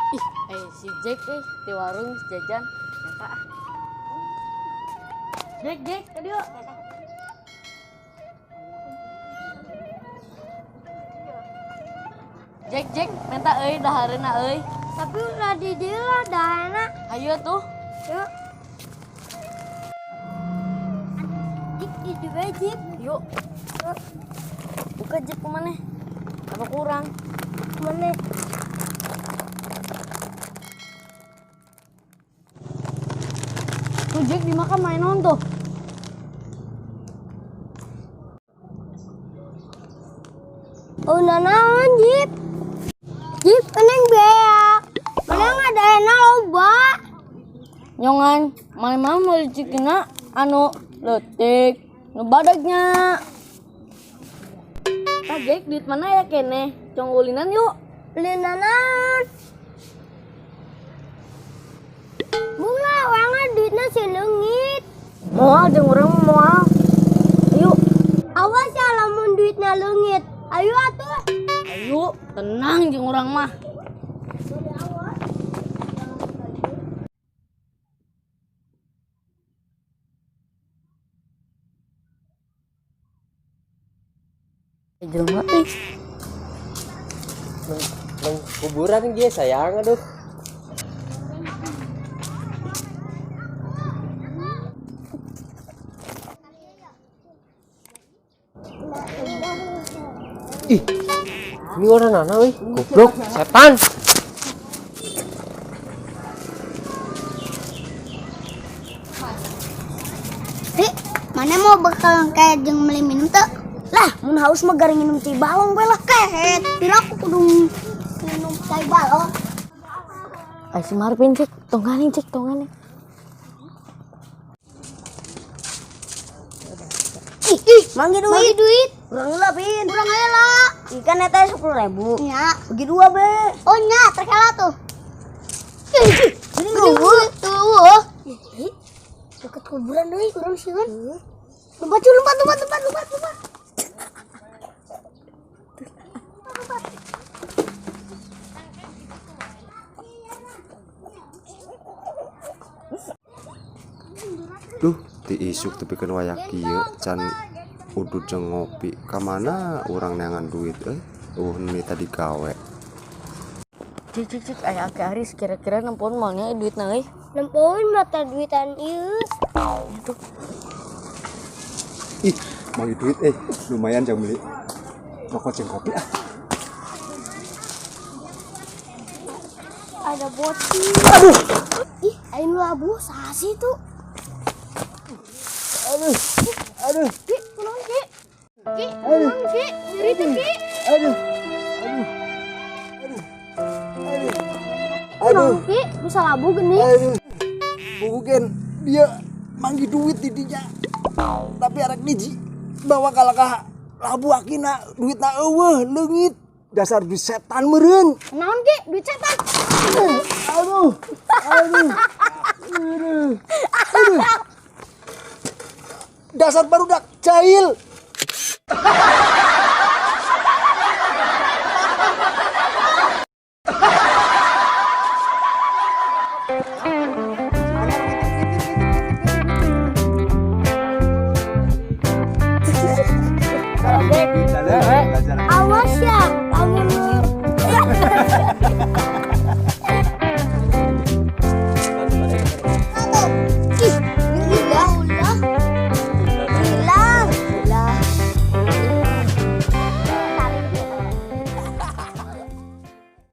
Ih, si Jack di warung jajan. Nyata ah. Jack, Jack, tadi yuk. Jack, Jack, minta euy dahareuna euy. Tapi udah di dieu lah daharna. Hayu tuh. Yuk. Jip di dieu Jip. Yuk. Buka Jip kemana? Apa kurang? Mana? Tuh Jack dimakan main non tuh. Oh, naon Jip? Jip eneng beak. Mana ada enak loba. Nyongan, mana mau cikina anu leutik, nu badagnya. Tah Jack duit mana ya kene? Cong ulinan yuk. Ulinanan. Bunga, orangnya duitnya si leungit. Moal jeung urang moal. Ayo. Awas ya lamun duitnya leungit. Ayo atuh. Ayo, tenang jeung urang mah. Jelema euy. Nang kuburan dia sayang aduh. Ih, ini orang nana weh, goblok, setan. Ri, mana mau bekal kayak jeung beli minum tuh? Lah, mun haus mah garing minum cai balong we lah kehet. Pira aku kudu minum cai balong. Ay, si Marvin cek, tongganin cek, tongganin. Ih, ih, manggi duit. Manggi duit. Kurang lah, Pin. Kurang aja lah. Ikan eta 10.000. Nya. Bagi dua, be. Oh, nya, terkela tuh. Ih, ini tuh. Ih, deket kuburan deui, urang sieun. Lompat, cuy, lompat, lompat, lompat, lompat, lompat. Duh, ti isuk tepikeun wayah kieu can udud jeung ngopi. Ka mana urang neangan duit euy? Eueuh nu tadi gawe. Cik cik cik aya Aki Aris kira-kira nempon moalnya duitna euy. Nempon mata duitan ieu. Ih, manggi duit lumayan jang beli rokok jeung kopi ah. Ada bocil. Aduh. Ih, ayo nu labuh saha sih itu? Aduh, aduh. Ki, kunaon Ki? Ki, kunaon Ki? Nyeri teh Ki. Aduh, aduh, aduh, aduh. Kunaon Ki? Bisa labuh geuning. Aduh. Bukan dia manggi duit di dinya. Tapi arek diji bawa kalakah labu akina duitna eueuh leungit. Dasar duit setan meureun. Naon Ki? Duit setan. Aduh, aduh, aduh, aduh. Dasar barudak jahil.